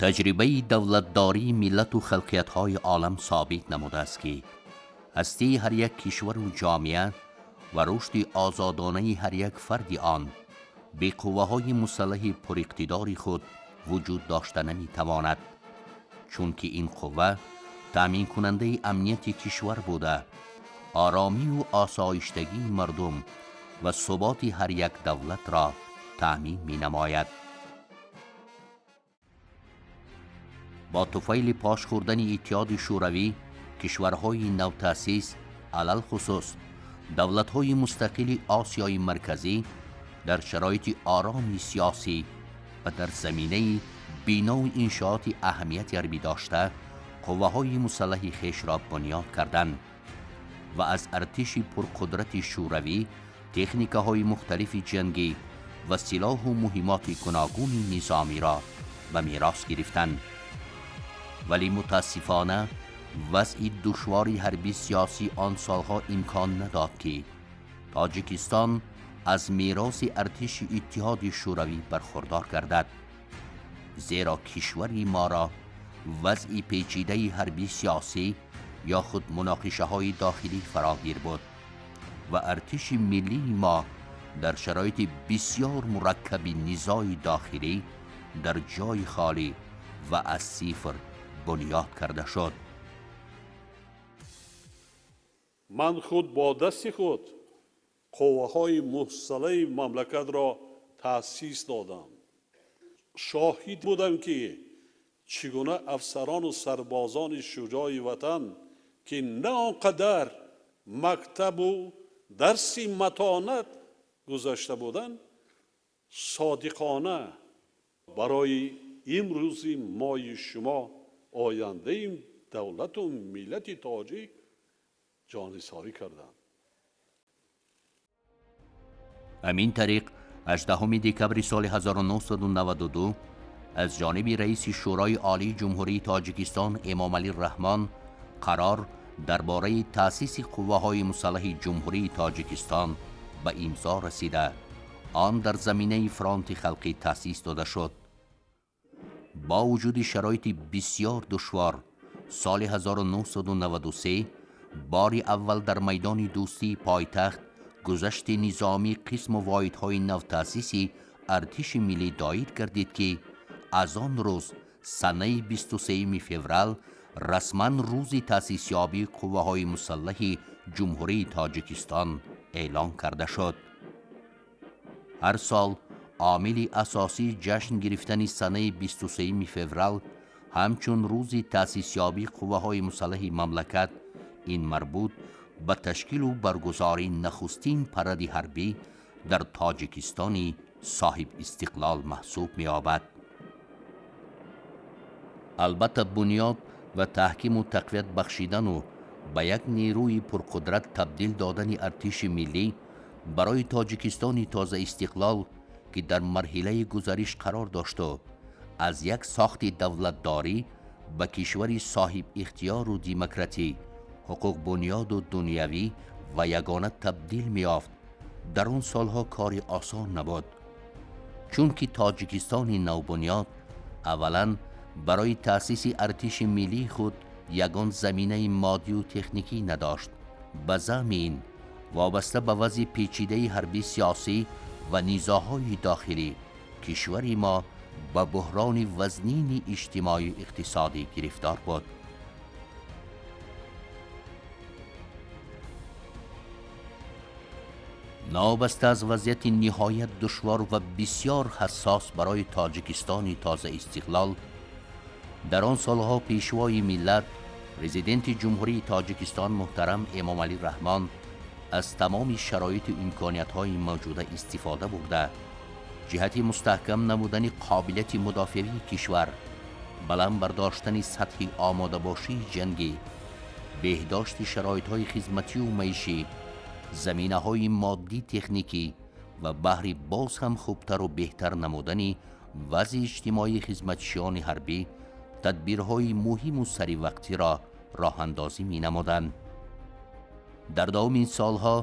Таҷрибаи давлатдории миллату халқиятҳои олам собит намудааст, ки ҳастии ҳар як кишвару ҷомеа ва рушди озодонаи ҳар як фарди он бе қувваҳои мусаллаҳи пуриқтидори худ вуҷуд дошта наметавонад, чунки ин қувва таъминкунандаи амнияти кишвар буда, оромию осоиштагии мардум ва суботи ҳар як давлатро таъмин менамояд. Бо туфайли пош хӯрдани Иттиҳоди Шӯравӣ, кишварҳои навтаъсис, алалхусус давлатҳои мустақили Осиёи Марказӣ, дар шароити ороми сиёсӣ ва дар заминаи бинову иншооти аҳамияти ҳарбӣ дошта, қувваҳои мусаллаҳи хешро бунёд карданд ва аз артиши пурқудрати Шӯравӣ техникаҳои мухталифи ҷангӣ ва силоҳу муҳимоти гуногуни низомиро ба мерос гирифтанд. Вале мутаассифона вазъи душвори ҳарби сиёсӣ он солҳо имкон надод, ки Тоҷикистон аз мероси артиши Иттиҳоди Шӯравӣ бархурдор гардад, зеро кишвари моро вазъи печидаи ҳарби сиёсӣ ё худ муноқишаҳои дохилӣ фарогир буд ва артиши миллии мо дар шароити бисёр мураккаби низои дохилӣ дар ҷои холӣ ва аз сифр бунёд карда шуд. Ман худ бо дасти худ қувваҳои мусаллаҳи мамлакатро таъсис додам. Шоҳид будам, ки чӣ гуна афсарону сарбозони шуҷои ватан, ки на он қадар мактабу дарси матонат гузашта буданд, содиқона барои имрӯзи мои шумо, ояндаи давлату миллати тоҷик ҷонисорӣ карданд. Ҳамин тариқ, 18 декабри соли 1992 аз ҷониби раиси Шӯрои Олии Ҷумҳурии Тоҷикистон Эмомалӣ Раҳмон қарор дар бораи таъсиси қувваҳои мусаллаҳи Ҷумҳурии Тоҷикистон ба имзо расида, он дар заминаи Фронти халқӣ таъсис дода шуд. Бо вуҷуди шароити бисёр душвор, соли 1993 бори аввал дар майдони Дӯстии пойтахт гузашти низомии қисму воҳидҳои навтаъсиси артиши миллӣ доир гардид, ки аз он рӯз санаи 23 феврал расман рӯзи таъсисёбии қувваҳои мусаллаҳи Ҷумҳурии Тоҷикистон эълон карда шуд. Ҳар сол омили асосии ҷашн гирифтани санаи 23 феврал ҳамчун рӯзи таъсисёбии қувваҳои мусаллаҳи мамлакат ин марбут ба ташкилу баргузории нахустин паради ҳарбӣ дар Тоҷикистони соҳибистиқлол маҳсуб меёбад. Албатта, бунёд ва таҳкиму тақвият бахшидану ба як нерӯи пурқудрат табдил додани артиши миллӣ барои Тоҷикистони тозаистиқлол, ки дар марҳилаи гузариш қарор дошту аз як сохти давлатдорӣ ба кишвари соҳибихтиёру демократӣ, ҳуқуқбунёду дунявӣ ва ягона табдил меёфт, дар он солҳо кори осон набуд, чунки Тоҷикистони навбунёд аввалан барои таъсиси артиши миллии худ ягон заминаи моддию техникӣ надошт. Ба заъми ин, вобаста ба вазъи печидаи ҳарби сиёсӣ ва низоъҳои дохилӣ, кишвари мо ба буҳрони вазнини иҷтимоию иқтисодӣ гирифтор буд. Новобаста аз вазъияти ниҳоят душвор ва бисёр ҳассос барои Тоҷикистони тозаистиқлол, дар он солҳо Пешвои миллат, Президенти Ҷумҳурии Тоҷикистон муҳтарам Эмомалӣ Раҳмон аз тамоми шароиту имкониятҳои мавҷуда истифода бурда, ҷиҳати мустаҳкам намудани қобилияти мудофиавии кишвар, баланд бардоштани сатҳи омодабошии ҷангӣ, беҳдошти шароитҳои хизматию маишӣ, заминаҳои моддӣ техникӣ ва баҳри боз ҳам хубтару беҳтар намудани вазъи иҷтимоии хизматчиёни ҳарбӣ тадбирҳои муҳиму саривақтиро роҳандозӣ менамуданд. Дар давоми ин солҳо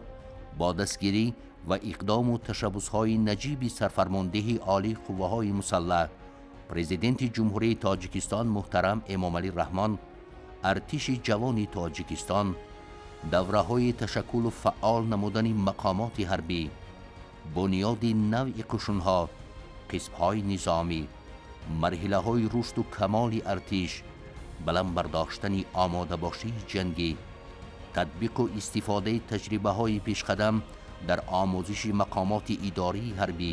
бо дастгирӣ ва иқдому ташаббусҳои наҷиби Сарфармондеҳи Олии Қувваҳои Мусаллаҳ, Президенти Ҷумҳурии Тоҷикистон муҳтарам Эмомалӣ Раҳмон артиши ҷавони Тоҷикистон, давраҳои ташаккулу фаъол намудани мақомоти ҳарбӣ, бунёди навъи қушунҳо, қисмҳои низомӣ, марҳилаҳои рушду камоли артиш, баланд бардоштани омодабошии ҷангӣ, татбиқу истифодаи таҷрибаҳои пешқадам дар омӯзиши мақомоти идории ҳарбӣ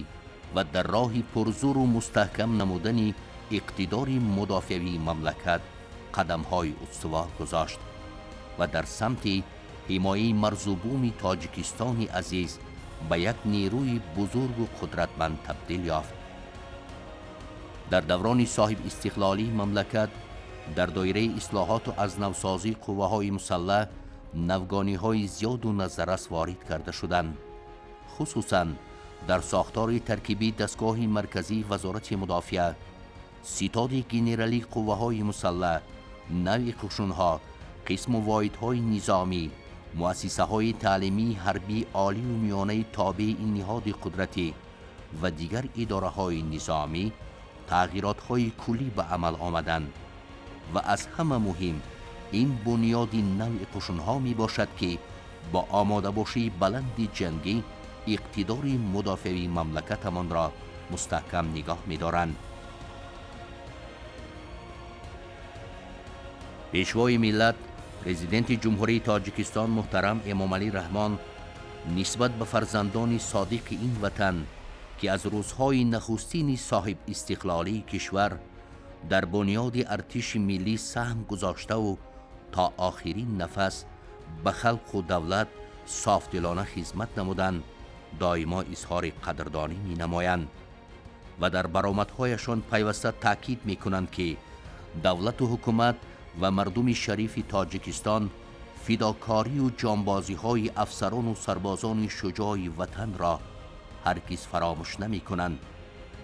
ва дар роҳи пурзӯру мустаҳкам намудани иқтидори мудофиавии мамлакат қадамҳои устувор гузошт ва дар самти ҳимояи марзубуми Тоҷикистони азиз ба як нерӯи бузургу қудратманд табдил ёфт. Дар даврони соҳибистиқлолии мамлакат дар доираи ислоҳоту аз навсозии қувваҳои мусаллаҳ навгониҳои зиёду назаррас ворид карда шуданд. Хусусан дар сохтори таркибии дастгоҳи марказии Вазорати мудофиа, ситоди генералии қувваҳои мусаллаҳ, навъи қушунҳо, қисму воҳидҳои низомӣ, муассисаҳои таълимии ҳарбии олию миёнаи тобеи ин ниҳоди қудратӣ ва дигар идораҳои низомӣ тағйиротҳои куллӣ ба амал омаданд ва аз ҳама муҳим ин бунёди навъи қушунҳо мебошад, ки бо омодабошии баланди ҷангӣ иқтидори мудофиавии мамлакатамонро мустаҳкам нигоҳ медоранд. Пешвои миллат, Президенти Ҷумҳурии Тоҷикистон муҳтарам Эмомалӣ Раҳмон нисбат ба фарзандони содиқи ин ватан, ки аз рӯзҳои нахустини соҳибистиқлолии кишвар дар бунёди артиши миллӣ саҳм гузоштаву то охирин нафас ба халқу давлат софдилона хизмат намуданд, доимо изҳори қадрдонӣ менамоянд ва дар баромадҳояшон пайваста таъкид мекунанд, ки давлату ҳукумат ва мардуми шарифи Тоҷикистон фидокорию ҷонбозиҳои афсарону сарбозони шуҷои ватанро ҳаргиз фаромӯш намекунанд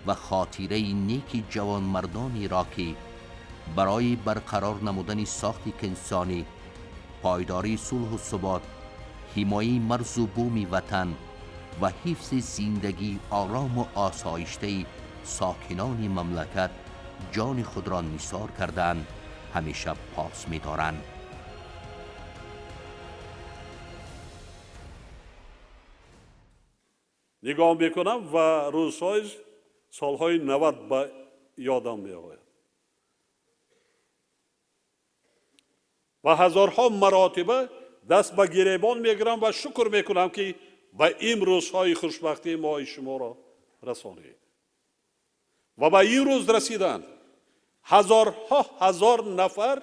ва хотираи неки ҷавонмардонеро, ки барои барқарор намудани сохти конститутсионӣ, пойдории сулҳу субот, ҳимояи марзу буми ватан ва ҳифзи зиндагии орому осоиштаи сокинони мамлакат ҷони худро нисор кардаанд, ҳамеша пос медоранд. Нигоҳ мекунам ва рӯзҳои солҳои 90 ба ёдам меояд ва ҳазорҳо маротиба даст ба гиребон мегирам ва шукр мекунам, ки ба ин рӯзҳои хушбахтии мои шуморо расонид ва ба ин рӯз расиданд ҳазорҳо ҳазор нафар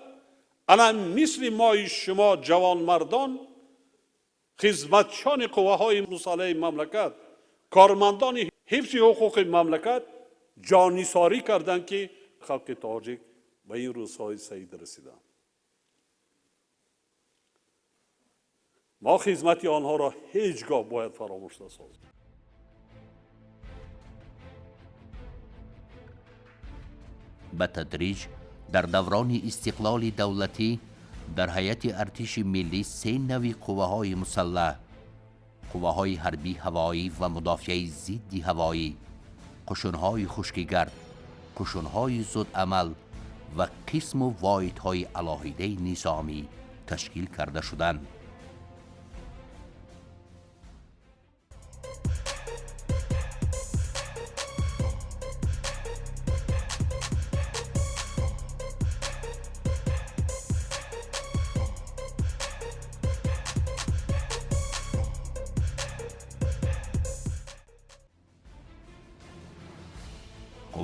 ана мисли мои шумо ҷавонмардон, хизматчони қувваҳои мусаллаҳи мамлакат, кормандони ҳифзи ҳуқуқи мамлакат ҷоннисорӣ карданд, ки халқи тоҷик ба ин рӯзҳои саид расиданд. Мо хизмати онҳоро ҳеҷ гоҳ бояд фаромӯш насозем. Ба тадриҷ дар даврони истиқлоли давлатӣ дар ҳайати артиши миллӣ се нави қувваҳои мусаллаҳ: қувваҳои ҳарбии ҳавоӣ ва мудофиаи зидди ҳавоӣ, қушунҳои хушкигард, қушунҳои зудамал ва қисму воҳидҳои алоҳидаи низомӣ ташкил карда шуданд.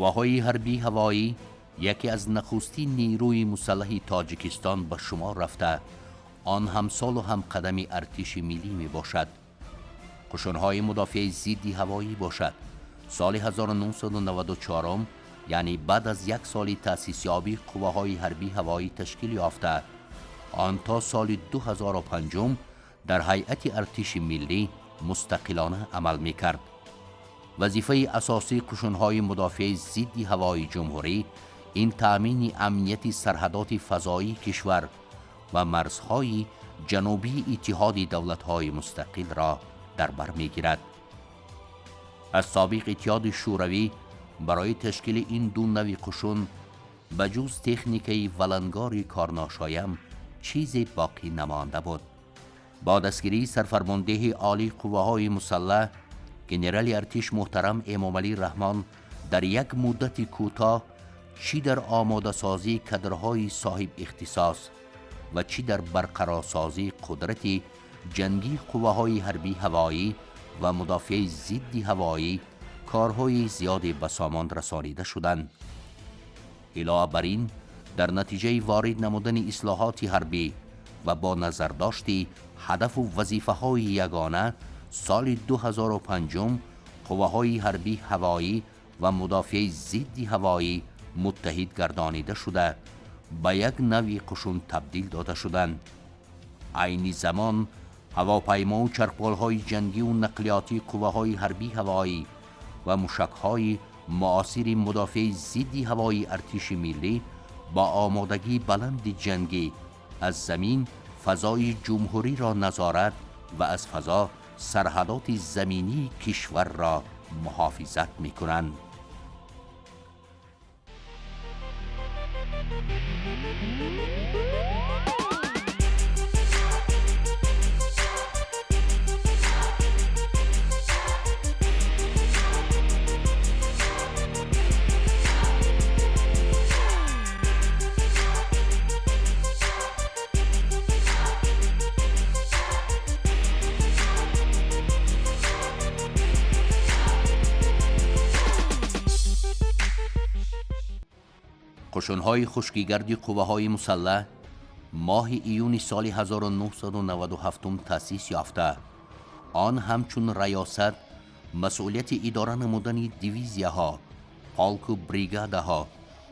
Қувваҳои ҳарбии ҳавоӣ яке аз нахустин нерӯи мусаллаҳи Тоҷикистон ба шумор рафта, он ҳамсолу ҳамқадами артиши миллӣ мебошад. Қушунҳои мудофиаи зидди ҳавоӣ бошад. Соли 1994, яъне баъд аз як соли таъсисёбии қувваҳои ҳарбии ҳавоӣ ташкил ёфта, он то соли 2005 дар ҳайати артиши миллӣ мустақилона амал мекард. Вазифаи асосии қушунҳои мудофиаи зидди ҳавои ҷумҳурӣ ин таъмини амнияти сарҳадоти фазоии кишвар ва марзҳои ҷанубии Иттиҳоди давлатҳои мустақилро дар бар мегирад. Аз собиқ Иттиҳоди Шӯравӣ Барои ташкили ин ду нави қушун ба ҷуз техникаи валангори корношоям чизе боқӣ намонда буд. Бо дастгирии сарфармондеҳи олии қувваҳои мусаллаҳ генерали артиш муҳтарам Эмомалӣ Раҳмон дар як муддати кӯтоҳ чӣ дар омодасозии кадрҳои соҳибихтисос ва чӣ дар барқарорсозии қудрати ҷангии қувваҳои ҳарбии ҳавоӣ ва мудофиаи зидди ҳавоӣ корҳои зиёде ба сомон расонида шуданд. Илова бар ин, дар натиҷаи ворид намудани ислоҳоти ҳарбӣ ва бо назардошти ҳадафу вазифаҳои ягона соли 2005 қувваҳои ҳарбии ҳавоӣ ва мудофиаи зидди ҳавоӣ муттаҳид гардонида шуда, ба як навъи қушун табдил дода шуданд. Айни замон ҳавопаймову чархболҳои ҷангиву нақлиётии қувваҳои ҳарбии ҳавоӣ ва мушакҳои муосири мудофиаи зидди ҳавоии артиши миллӣ бо омодагии баланди ҷангӣ аз замин фазои ҷумҳуриро назорат ва аз фазо сарҳадоти заминии кишварро муҳофизат мекунанд. Қушунҳои хушкигарди қувваҳои мусаллаҳ моҳи июни соли 1997 таъсис ёфта, он ҳамчун раёсат масъулияти идора намудани дивизияҳо, полку бригадаҳо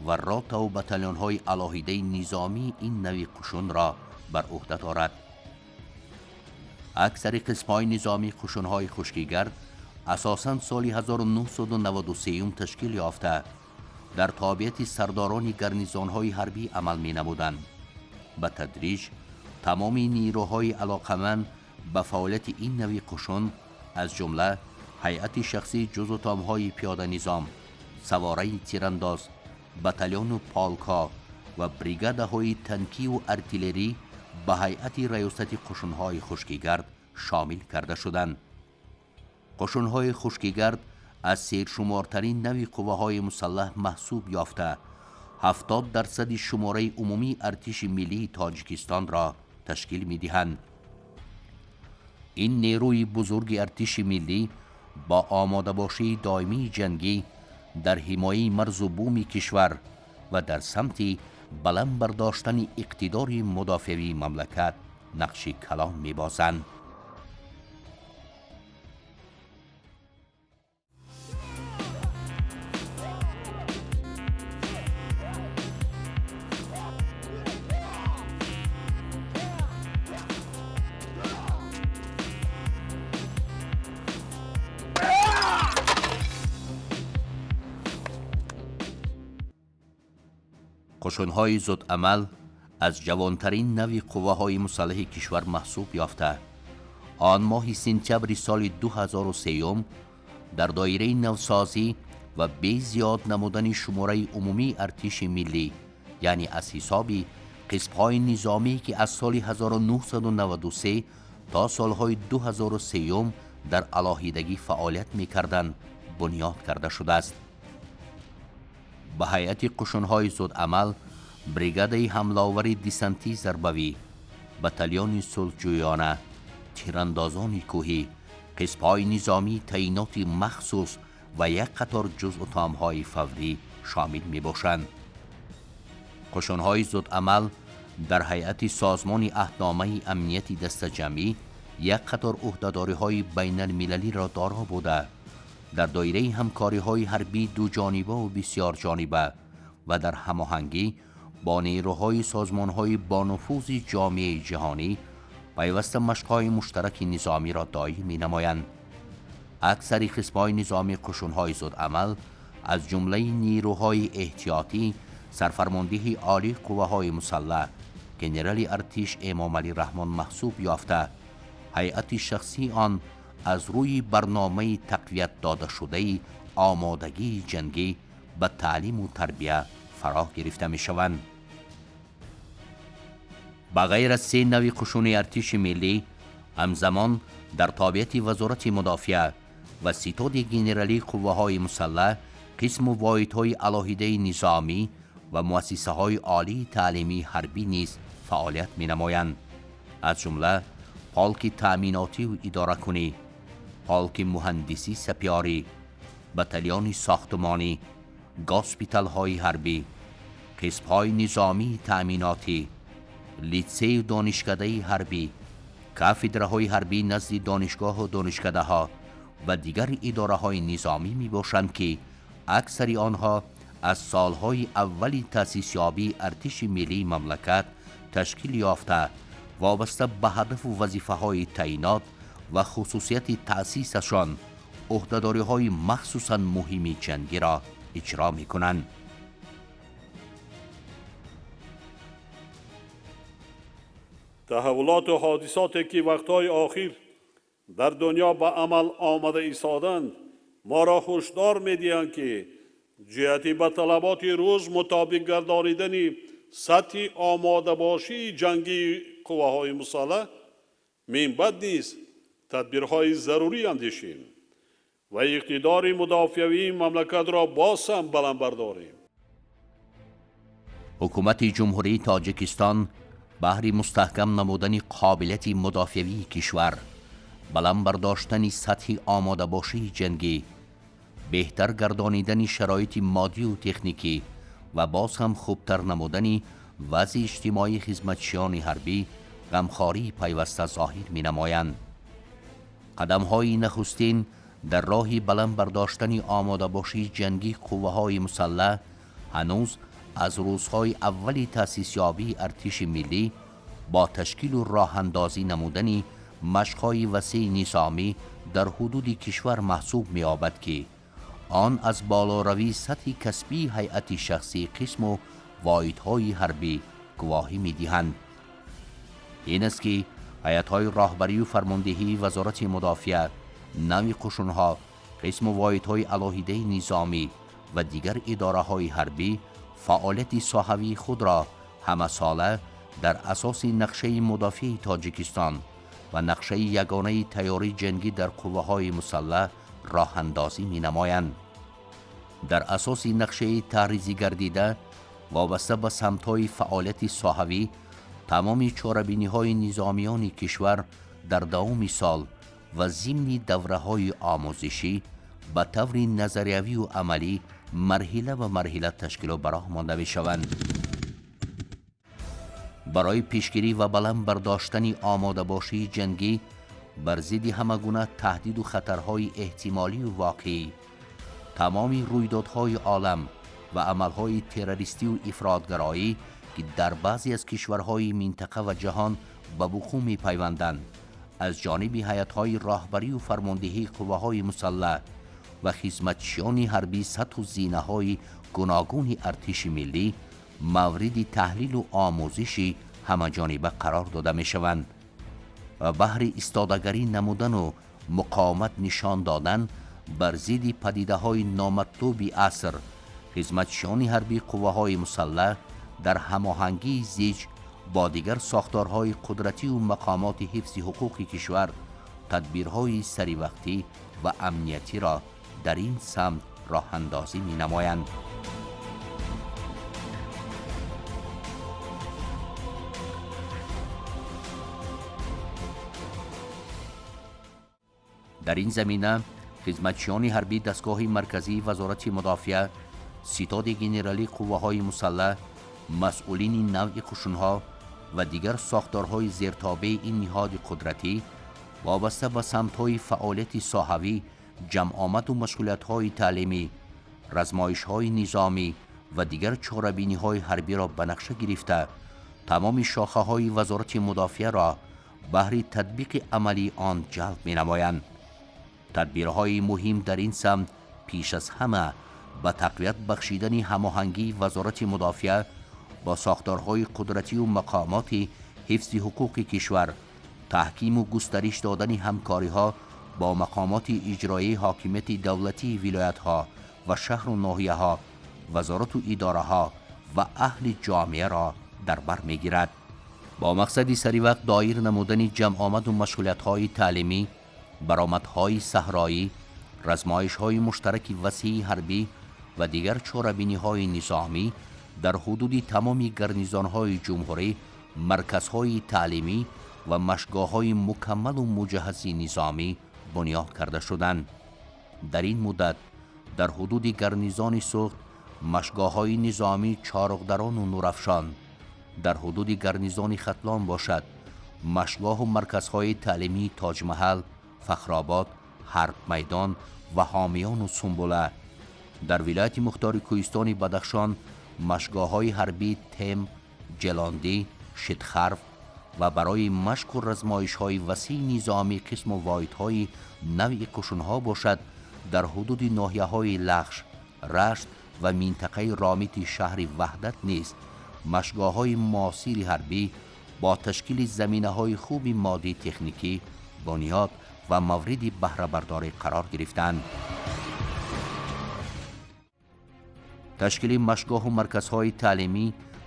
ва ротаву батальонҳои алоҳидаи низомии ин нави қушунро бар ӯҳда дорад. Аксари қисмҳои низомии қушунҳои хушкигард асосан соли 1993 ташкил ёфта, дар тобеияти сардорони гарнизонҳои ҳарбӣ амал менамуданд. Ба тадриҷ тамоми нерӯҳои алоқаманд ба фаъолияти ин нави қушун, аз ҷумла ҳайати шахсии ҷузутомҳои пиёданизом, савораи тирандоз, батальону полкҳо ва бригадаҳои танкиву артиллерӣ ба ҳайати раёсати қушунҳои хушкигард шомил карда шуданд. Қушунҳои хушкигард аз сершумортарин нави қувваҳои мусаллаҳ маҳсуб ёфта, 70% шумораи умумии артиши миллии Тоҷикистонро ташкил медиҳанд. Ин нерӯи бузурги артиши миллӣ бо омодабошии доимии ҷангӣ дар ҳимояи марзу буми кишвар ва дар самти баланд бардоштани иқтидори мудофиавии мамлакат нақши калон мебозанд. Қушунҳои зудамал аз ҷавонтарин нави қувваҳои мусаллаҳи кишвар маҳсуб ёфта, он моҳи сентябри соли 2003 дар доираи навсозӣ ва безиёд намудани шумораи умумии артиши миллӣ, яъне аз ҳисоби қисмҳои низомӣ, ки аз соли 1993 то солҳои 2003 дар алоҳидагӣ фаъолият мекарданд, бунёд карда шудааст. Ба ҳайати қушунҳои зудамал бригадаи ҳамлаовари десантии зарбавӣ, батальони сулҳҷӯёна, тирандозони кӯҳӣ, қисмҳои низомии таъиноти махсус ва як қатор ҷузъутомҳои фаврӣ шомил мебошанд. Қушунҳои зудамал дар ҳайати созмони аҳдномаи амнияти дастаҷамъӣ як қатор ӯҳдадориҳои байналмилалиро доро буда, дар доираи ҳамкориҳои ҳарбии дуҷонибаву бисёрҷониба ва дар ҳамоҳангӣ бо нерӯҳои созмонҳои бонуфузи ҷомеаи ҷаҳонӣ пайваста машқҳои муштараки низомиро доир менамоянд. Аксари қисмҳои низомии қушунҳои зудамал аз ҷумлаи нерӯҳои эҳтиётӣ сарфармондеҳи олии қувваҳои мусаллаҳ генерали артиш Эмомалӣ Раҳмон маҳсуб ёфта, ҳайати шахсии он аз рӯи барномаи тақвият додашудаи омодагии ҷангӣ ба таълиму тарбия фаро гирифта мешаванд. Ба ғайр аз се нави қушуни артиши миллӣ, ҳамзамон дар тобеияти Вазорати мудофиа ва Ситоди генералии қувваҳои мусаллаҳ қисму воҳидҳои алоҳидаи низомӣ ва муассисаҳои олии таълимии ҳарбӣ низ фаъолият менамоянд. Аз ҷумла полки таъминотиву идоракунӣ, полки муҳандисӣ сапёрӣ, батальони сохтмонӣ, госпиталҳои ҳарбӣ, қисмҳои низомии таъминотӣ, литсею донишкадаи ҳарбӣ, кафедраҳои ҳарбӣ назди донишгоҳу донишкадаҳо ва дигар идораҳои низомӣ мебошанд, ки аксари онҳо аз солҳои аввали таъсисёбии артиши миллии мамлакат ташкил ёфта, вобаста ба ҳадафу вазифаҳои таъинот ва хусусияти таъсисашон ӯҳдадориҳои махсусан муҳими ҷангиро иҷро мекунанд. Таҳаввулоту ҳодисоте ки вақтҳои охир дар дунё ба амал омада истоданд, моро ҳушдор медиҳанд, ки ҷиҳати ба талаботи рӯз мутобиқ гардонидани сатҳи омодабошии ҷангии қувваҳои мусаллаҳ минбаъд низ тадбирҳои зарурӣ андешем ва иқтидори мудофиавии мамлакатро боз ҳам баланд бардорем. Ҳукумати Ҷумҳурии Тоҷикистон баҳри мустаҳкам намудани қобилияти мудофиавии кишвар, баланд бардоштани сатҳи омодабошии ҷангӣ, беҳтар гардонидани шароити моддию техникӣ ва боз ҳам хубтар намудани вазъи иҷтимоии хизматчиёни ҳарбӣ ғамхории пайваста зоҳир менамоянд. Қадамҳои нахустин дар роҳи баланд бардоштани омодабошии ҷангии қувваҳои мусаллаҳ ҳанӯз аз рӯзҳои аввали таъсисёбии артиши миллӣ бо ташкилу роҳандозӣ намудани машқҳои васеи низомӣ дар ҳудуди кишвар маҳсуб меёбад, ки он аз болоравии сатҳи касбии ҳайати шахсии қисму воҳидҳои ҳарбӣ гувоҳӣ медиҳанд. Ин аст, ки ҳайатҳои роҳбарию фармондиҳии Вазорати мудофиа, нави қушунҳо, қисму воҳидҳои алоҳидаи низомӣ ва дигар идораҳои ҳарбӣ фаъолияти соҳавии худро ҳамасола дар асоси нақшаи мудофиаи Тоҷикистон ва нақшаи ягонаи тайёрии ҷангӣ дар қувваҳои мусаллаҳ роҳандозӣ менамоянд. Дар асоси нақшаи таҳризӣ гардида вобаста ба самтҳои фаъолияти соҳавӣ тамоми чорабиниҳои низомиёни кишвар дар давоми сол ва зимни давраҳои омӯзишӣ ба таври назариявию амалӣ марҳила ба марҳила ташкилу ба роҳ монда мешаванд. Барои пешгирӣ ва баланд бардоштани омодабошии ҷангӣ бар зидди ҳама гуна таҳдиду хатарҳои эҳтимолию воқеӣ, тамоми рӯйдодҳои олам ва амалҳои террористию ифротгароӣ, ки дар баъзе аз кишварҳои минтақа ва ҷаҳон ба вуқӯъ мепайванданд, аз ҷониби ҳайатҳои роҳбарию фармондиҳии қувваҳои мусаллаҳ ва хизматчиёни ҳарбӣ сатҳу зинаҳои гуногуни артиши миллӣ мавриди таҳлилу омӯзиши ҳамаҷониба қарор дода мешаванд ва баҳри истодагарӣ намудану муқовимат нишон додан бар зидди падидаҳои номатлуби аср, хизматчиёни ҳарбии қувваҳои мусаллаҳ дар ҳамоҳангии зич бо дигар сохторҳои қудратию мақомоти ҳифзи ҳуқуқи кишвар тадбирҳои саривақтӣ ва амниятиро дар ин самт роҳандозӣ менамоянд. Дар ин замина хизматчиёни ҳарбӣ дастгоҳи марказии Вазорати мудофиа, Ситоди генералии қувваҳои мусаллаҳ, масъулини навъи қушунҳо ва дигар сохторҳои зертобеи ин ниҳоди қудратӣ вобаста ба самтҳои фаъолияти соҳавӣ, ҷамъомаду машғулиятҳои таълимӣ, размоишҳои низомӣ ва дигар чорабиниҳои ҳарбиро ба нақша гирифта, тамоми шохаҳои Вазорати мудофиаро баҳри татбиқи амалии он ҷалб менамоянд. Тадбирҳои муҳим дар ин самт пеш аз ҳама ба тақвият бахшидани ҳамоҳангии Вазорати мудофиа бо сохторҳои қудратию мақомоти ҳифзи ҳуқуқи кишвар, таҳкиму густариш додани ҳамкориҳо бо бо мақомоти иҷроии ҳокимияти давлатии вилоятҳо ва шаҳру ноҳияҳо, вазорату идораҳо ва аҳли ҷомеаро дар бар мегирад. Бо мақсади саривақт доир намудани ҷамъомаду машғулиятҳои таълимӣ, баромадҳои саҳроӣ, размоишҳои муштараки васеи ҳарбӣ ва дигар чорабиниҳои низомӣ дар ҳудуди тамоми гарнизонҳои ҷумҳурӣ марказҳои таълимӣ ва машқгоҳҳои мукаммалу муҷаҳҳази низомӣ бунёд карда шуданд. Дар ин муддат дар ҳудуди гарнизони Суғд машқгоҳҳои низомӣ Чароғдарону Нурафшон, дар ҳудуди гарнизони Хатлон бошад машқгоҳу марказҳои таълимии Тоҷмаҳал, Фахробод, Ҳарбмайдон ва Ҳомиёну Сумбула, дар вилояти мухтори Кӯҳистони Бадахшон машқгоҳҳои ҳарбии Тем, Ҷелондӣ, Шидхарф ва барои машқу размоишҳои васеи низомӣ қисму воҳидҳои навъи қушунҳо бошад дар ҳудуди ноҳияҳои Лахш, Рашт ва минтақаи Ромити шаҳри Ваҳдат низ машқгоҳҳои муосири ҳарбӣ бо ташкили заминаҳои хуби моддии техникӣ бунёд ва мавриди баҳрабардорӣ қарор гирифтанд. Ташкили машқгоҳу марказҳои таълимӣ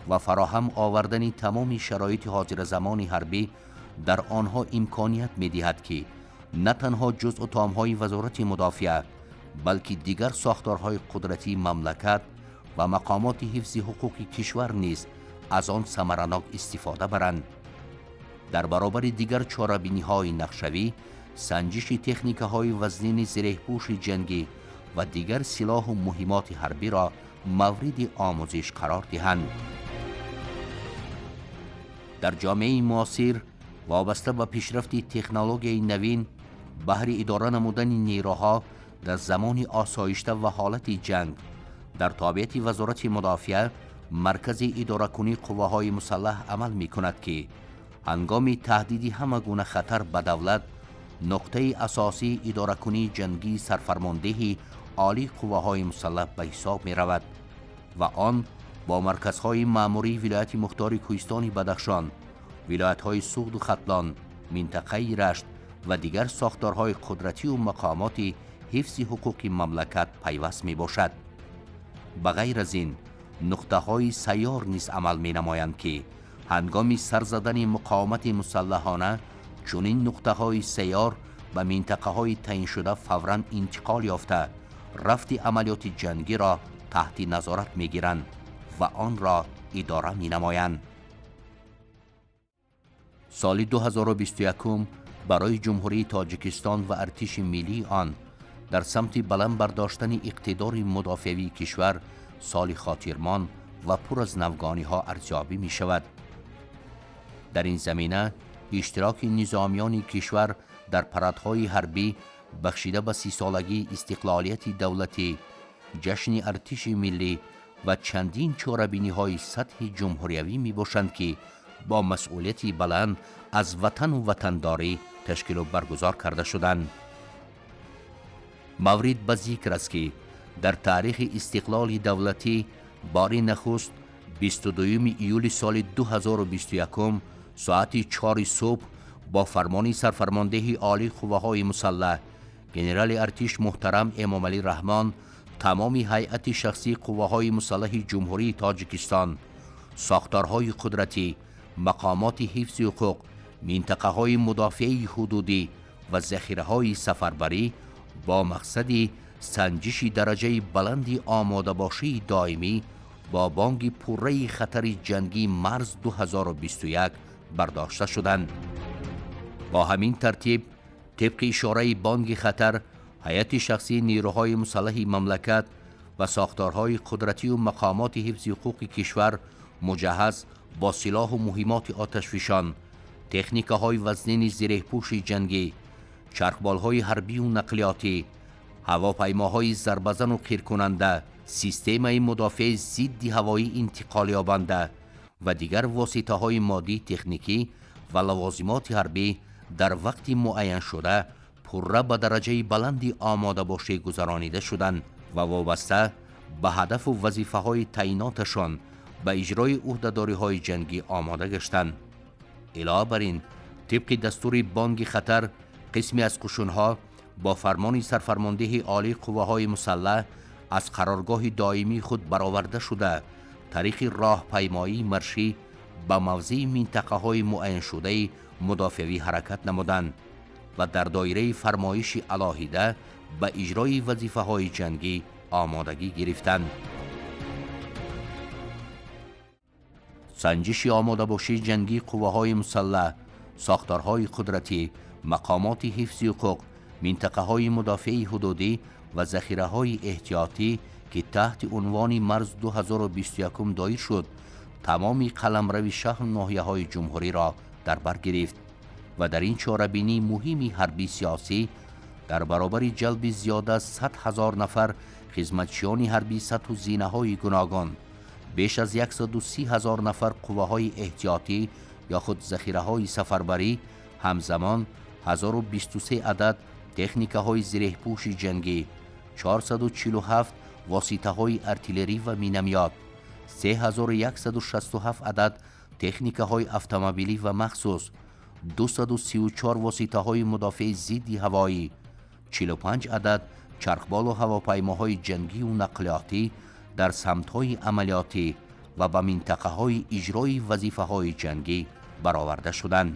ва фароҳам овардани тамоми шароити ҳозиразамони ҳарбӣ дар онҳо имконият медиҳад, ки на танҳо ҷузъу томҳои Вазорати мудофиа, балки дигар сохторҳои қудратии мамлакат ва мақомоти ҳифзи ҳуқуқи кишвар низ аз он самаранок истифода баранд. Дар баробари дигар чорабиниҳои нақшавӣ, санҷиши техникаҳои вазнини зиреҳпӯши ҷангӣ ва дигар силоҳу муҳимоти ҳарбиро мавриди омӯзиш қарор диҳанд. Дар ҷомеаи муосир вобаста ба пешрафти технологияи навин баҳри идора намудани нерӯҳо дар замони осоишта ва ҳолати ҷанг дар тобеияти Вазорати мудофиа маркази идоракунии қувваҳои мусаллаҳ амал мекунад, ки ҳангоми таҳдиди ҳама гуна хатар ба давлат нуқтаи асосии идоракунии ҷангии сарфармондеҳи олии қувваҳои мусаллаҳ ба ҳисоб меравад ва он бо марказҳои маъмурии вилояти мухтори Кӯҳистони Бадахшон, вилоятҳои Суғду Хатлон, минтақаи Рашт ва дигар сохторҳои қудратию мақомоти ҳифзи ҳуқуқи мамлакат пайваст мебошад. Ба ғайр аз ин, нуқтаҳои сайёр низ амал менамоянд, ки ҳангоми сар задани муқовимати мусаллаҳона чунин нуқтаҳои сайёр ба минтақаҳои таъиншуда фавран интиқол ёфта, рафти амалиёти ҷангиро таҳти назорат мегиранд ва онро идора менамоянд. Соли 2021 барои Ҷумҳурии Тоҷикистон ва артиши миллии он дар самти баланд бардоштани иқтидори мудофиавии кишвар соли хотирмон ва пур аз навгониҳо арзёбӣ мешавад. Дар ин замина иштироки низомиёни кишвар дар парадҳои ҳарбӣ бахшида ба 30-солагии истиқлолияти давлатӣ, ҷашни артиши миллӣ ва чандин чорабиниҳои сатҳи ҷумҳуриявӣ мебошанд, ки бо масъулияти баланд аз ватану ватандорӣ ташкилу баргузор карда шуданд. Маврид ба зикр аст, ки дар таърихи истиқлоли давлатӣ бори нахуст 22 июли соли 2021 соати 4 субҳ бо фармони сарфармондеҳи олии қувваҳои мусаллаҳ генерали артиш муҳтарам Эмомалӣ Раҳмон тамоми ҳайати шахсии қувваҳои мусаллаҳи Ҷумҳурии Тоҷикистон, сохторҳои қудратӣ, мақомоти ҳифзи ҳуқуқ, минтақаҳои мудофиаи ҳудудӣ ва захираҳои сафарбарӣ бо мақсади санҷиши дараҷаи баланди омодабошии доимӣ бо бонги пурраи хатари ҷангии марз 2021 бардошта шуданд. Бо ҳамин тартиб, тибқи ишораи бонги хатар, ҳайати шахсии нерӯҳои мусаллаҳи мамлакат ва сохторҳои қудратию мақомоти ҳифзи ҳуқуқи кишвар муҷаҳҳаз бо силоҳу муҳимоти оташфишон, техникаҳои вазнини зиреҳпӯши ҷангӣ, чархболҳои ҳарбию нақлиётӣ, ҳавопаймоҳои зарбазану қиркунанда, системаи мудофиаи зидди ҳавоӣ интиқолёбанда ва дигар воситаҳои моддии техникӣ ва лавозимоти ҳарбӣ дар вақти муайяншуда пурра ба дараҷаи баланди омодабошӣ гузаронида шуданд ва вобаста ба ҳадафу вазифаҳои таъиноташон ба иҷрои ӯҳдадориҳои ҷангӣ омода гаштанд. Илова бар ин, тибқи дастури бонги хатар, қисме аз қушунҳо Бо фармони сарфармондеҳи олии қувваҳои мусаллаҳ аз қароргоҳи доимии худ бароварда шуда, тариқи роҳпаймоии маршӣ ба мавзеи минтақаҳои муайяншудаи мудофиавӣ ҳаракат намуданд ва дар доираи фармоиши алоҳида ба иҷрои вазифаҳои ҷангӣ омодагӣ гирифтанд. Санҷиши омодабошии ҷангии қувваҳои мусаллаҳ, сохторҳои қудратӣ, мақомоти ҳифзи ҳуқуқ, минтақаҳои мудофиаи ҳудудӣ ва захираҳои эҳтиётӣ, ки таҳти унвони марз 2021 доир шуд, тамоми қаламрави шаҳру ноҳияҳои ҷумҳуриро дар бар гирифт ва дар ин чорабинии муҳими ҳарбии сиёсӣ дар баробари ҷалби зиёда аз 100 ҳазор нафар хизматчиёни ҳарбии сатҳу зинаҳои гуногун, беш аз 130 ҳазор нафар қувваҳои эҳтиётӣ ё худ захираҳои сафарбарӣ, ҳамзамон 1023 адад техникаҳои зиреҳпӯши ҷангӣ, 447 воситаҳои артиллерӣ ва минамиёт, 3167 адад техникаҳои автомобилӣ ва махсус, 234 воситаҳои мудофиаи зидди ҳавоӣ, 45 адад чархболу ҳавопаймоҳои ҷангию нақлиётӣ дар самтҳои амалиётӣ ва ба минтақаҳои иҷрои вазифаҳои ҷангӣ бароварда шуданд.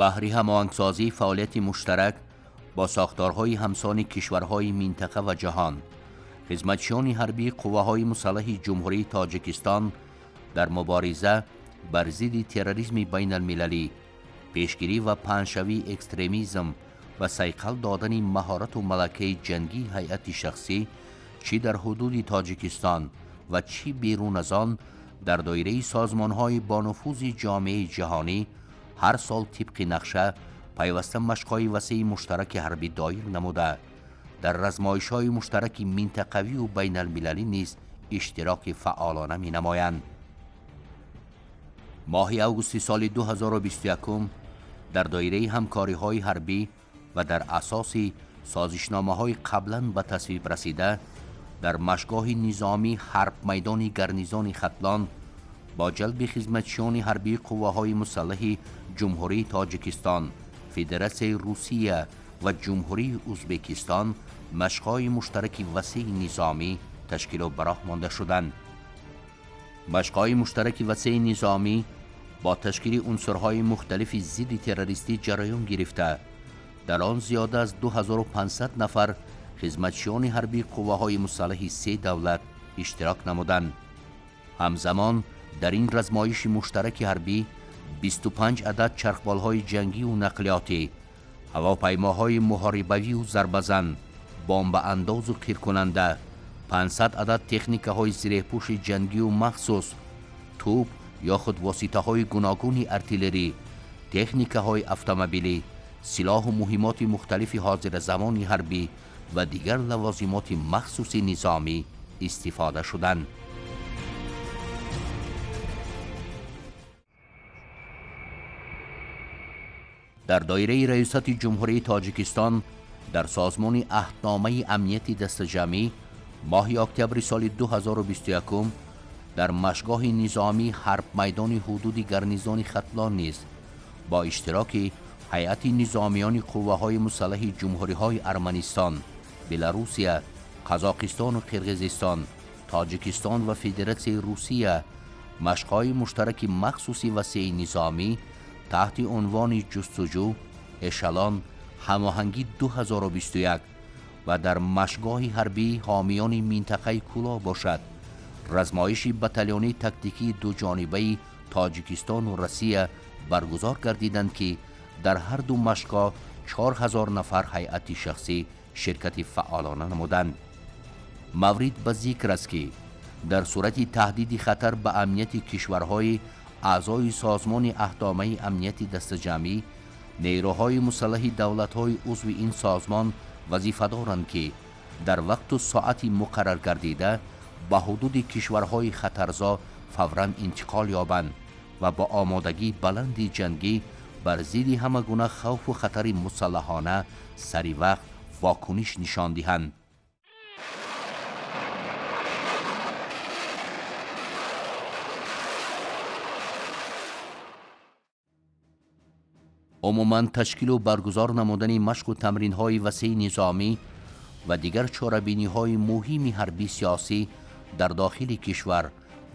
Баҳри ҳамоҳангсозии фаъолияти муштарак бо сохторҳои ҳамсони кишварҳои минтақа ва ҷаҳон, хизматчиёни ҳарбии қувваҳои мусаллаҳи Ҷумҳурии Тоҷикистон дар мубориза бар зидди терроризми байналмилалӣ, пешгирӣ ва паҳншавии экстремизм ва сайқал додани маҳорату малакаи ҷангии ҳайати шахсӣ чӣ дар ҳудуди Тоҷикистон ва чӣ берун аз он дар доираи созмонҳои бонуфузи ҷомеаи ҷаҳонӣ ҳар сол тибқи нақша пайваста машқҳои васеи муштараки ҳарбӣ доир намуда, дар размоишҳои муштараки минтақавию байналмилалӣ низ иштироки фаъолона менамоянд. Моҳи августи соли 2021 дар доираи ҳамкориҳои ҳарбӣ ва дар асоси созишномаҳои қаблан ба тасвиб расида дар машгоҳи низомии ҳарбмайдони гарнизони Хатлон бо ҷалби хизматчиёни ҳарбии қувваҳои мусаллаҳи Ҷумҳурии Тоҷикистон, Федератсияи Русия ва Ҷумҳурии Ӯзбекистон машқҳои муштараки васеи низомӣ ташкилу ба роҳ монда шуданд. Машқҳои муштараки васеи низомӣ бо ташкили унсурҳои мухталифи зидди террористӣ ҷараён гирифта, дар он зиёда аз 2500 нафар хизматчиёни ҳарбии қувваҳои мусаллаҳи се давлат иштирок намуданд. Ҳамзамон дар ин размоиши муштараки ҳарбӣ 25 адад чархболҳои ҷангию нақлиётӣ, ҳавопаймоҳои муҳорибавию зарбазан, бомбаандозу қиркунанда, 500 адад техникаҳои зиреҳпӯши ҷангию махсус, тӯб ё худ воситаҳои гуногуни артиллерӣ, техникаҳои автомобилӣ, силоҳу муҳимоти мухталифи ҳозиразамони ҳарбӣ ва дигар лавозимоти махсуси низомӣ истифода шуданд. Дар доираи Раёсати Ҷумҳурии Тоҷикистон дар Созмони Аҳдномаи Амнияти Дастаҷамъӣ моҳи октябри соли 2021 дар машгоҳи низомии ҳарбмайдони ҳудуди гарнизони Хатлон низ бо иштироки ҳайати низомиёни қувваҳои мусаллаҳи ҷумҳуриҳои Арманистон, Беларусия, Қазоқистону Қирғизистон, Тоҷикистон ва Федератсияи Русия машқҳои муштараки махсуси васеи низомӣ таҳти унвони ҷустуҷӯ, эшалон, ҳамоҳангӣ 2021 ва дар машгоҳи ҳарбии ҳомиёни минтақаи Кӯлоб бошад, размоиши батальонии тактикии дуҷонибаи Тоҷикистону Россия баргузор гардиданд, ки дар ҳар ду машқҳо 4000 нафар ҳайати шахсӣ ширкати фаъолона намуданд. Маврид ба зикр аст, ки дар сурати таҳдиди хатар ба амнияти кишварҳои аъзои Созмони Аҳдномаи Амнияти Дастаҷамъӣ, нерӯҳои мусаллаҳи давлатҳои узви ин созмон вазифа доранд, ки дар вақту соати муқарраргардида ба ҳудуди кишварҳои хатарзо фавран интиқол ёбанд ва бо омодагии баланди ҷангӣ бар зидди ҳама гуна хавфу хатари мусаллаҳона сари вақт вокуниш нишон диҳанд. Умуман ташкилу баргузор намудани машқу тамринҳои васеи низомӣ ва дигар чорабиниҳои муҳими ҳарбӣ сиёсӣ дар дохили кишвар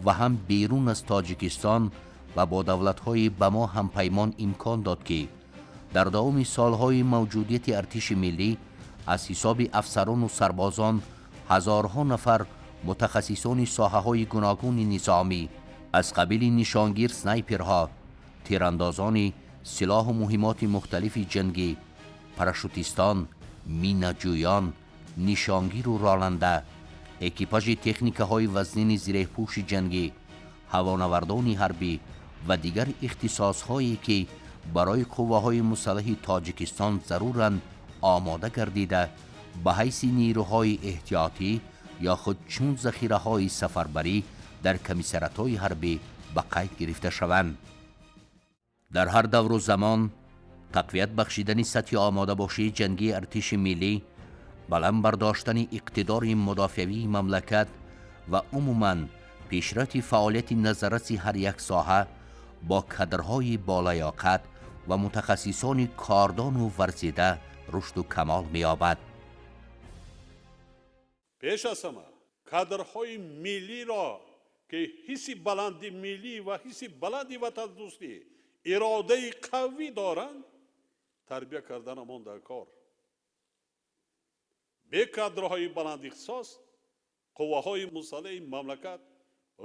ва ҳам берун аз Тоҷикистон ва бо давлатҳои ба мо ҳампаймон имкон дод, ки дар давоми солҳои мавҷудияти артиши миллӣ аз ҳисоби афсарону сарбозон ҳазорҳо нафар мутахассисони соҳаҳои гуногуни низомӣ аз қабили нишонгир снайперҳо, тирандозони силоҳу муҳимоти мухталифи ҷангӣ, парашютистон, минаҷӯён, нишонгиру ронанда, экипажи техникаҳои вазнини зиреҳпӯши ҷангӣ, ҳавонавардони ҳарбӣ ва дигар ихтисосҳое, ки барои қувваҳои мусаллаҳи Тоҷикистон заруранд, омода гардида, ба ҳайси нерӯҳои эҳтиётӣ ё худ чун захираҳои сафарбарӣ дар комиссариатҳои ҳарбӣ ба қайд гирифта шаванд. Дар ҳар давру замон тақвият бахшидани сатҳи омодабошии ҷангии артиши миллӣ, баланд бардоштани иқтидори мудофиавии мамлакат ва умуман пешрафти фаъолияти назарраси ҳар як соҳа бо кадрҳои болаёқат ва мутахассисони кордону варзида рушду камол меёбад. Пеш аз ҳама кадрҳои миллиро, ки ҳисси баланди миллӣ ва ҳисси баланди ватандӯстӣ, иродаи қавӣ доранд, тарбия карданамон дар кор. Бе кадрҳои баландихтисос қувваҳои мусаллаҳи мамлакат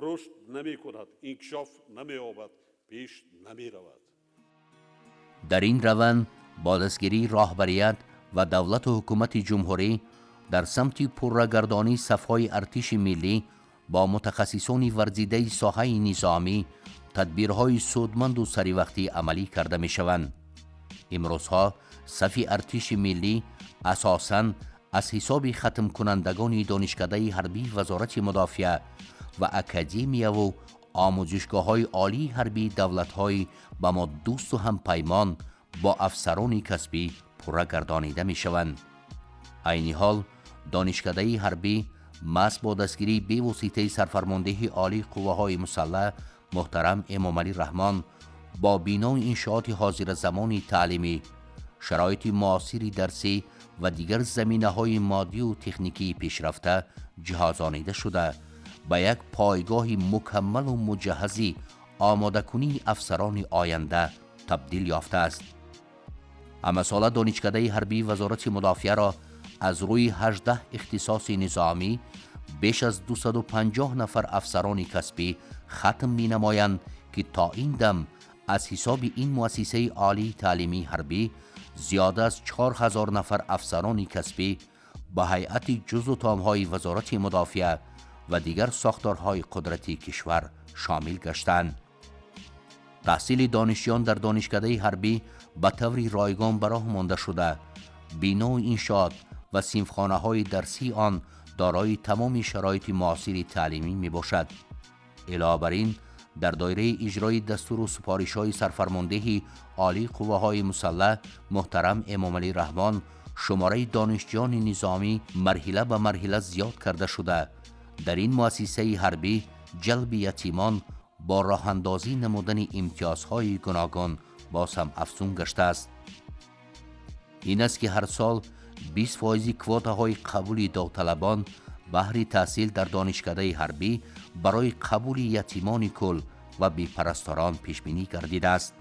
рушд намекунад, инкишоф намеёбад, пеш намеравад. Дар ин раванд бо дастгирии роҳбарият ва давлату ҳукумати ҷумҳурӣ дар самти пуррагардонии сафҳои артиши миллӣ бо мутахассисони варзидаи соҳаи низомӣ тадбирҳои судманду саривақтӣ амалӣ карда мешаванд. Имрӯзҳо сафи артиши миллӣ асосан аз ҳисоби хатмкунандагони донишкадаи ҳарбии Вазорати мудофиа ва академияву омӯзишгоҳҳои олии ҳарбии давлатҳои ба мо дӯсту ҳампаймон бо афсарони касбӣ пурра гардонида мешаванд. Айни ҳол донишкадаи ҳарбӣ маҳз бо дастгирии бевоситаи сарфармондеҳи олии қувваҳои мусаллаҳ муҳтарам Эмомалӣ Раҳмон бо бинои иншооти ҳозиразамони таълимӣ, шароити муосири дарсӣ ва дигар заминаҳои моддию техникии пешрафта ҷиҳозонида шуда, ба як пойгоҳи мукаммалу муҷаҳҳази омодакунии афсарони оянда табдил ёфтааст. Ҳамасола донишкадаи ҳарбии Вазорати мудофиаро аз рӯи 18 ихтисоси низомӣ беш аз 250 нафар афсарони касбӣ хатм менамоянд, ки то ин дам аз ҳисоби ин муассисаи олии таълимии ҳарбӣ зиёда аз 4000 нафар афсарони касбӣ ба ҳайати ҷузу томҳои Вазорати мудофиа ва дигар сохторҳои қудратии кишвар шомил гаштанд. Таҳсили донишҷӯён дар донишкадаи ҳарбӣ ба таври ройгон ба роҳ монда шуда, бинои иншоот ва синфхонаҳои дарсии он дорои тамоми шароити муосири таълимӣ мебошад. Илова бар ин, дар доираи иҷрои дастуру супоришҳои сарфармондеҳи олии қувваҳои мусаллаҳ муҳтарам Эмомалӣ Раҳмон шумораи донишҷӯёни низомӣ марҳила ба марҳила зиёд карда шуда, дар ин муассисаи ҳарбӣ ҷалби ятимон бо роҳандозӣ намудани имтиёзҳои гуногун боз ҳам афзун гаштааст. Ин аст, ки ҳар сол 20 фоизи квотаҳои қабули довталабон баҳри таҳсил дар донишкадаи ҳарбӣ барои қабули ятимони кул ва бепарасторон пешбинӣ гардидааст.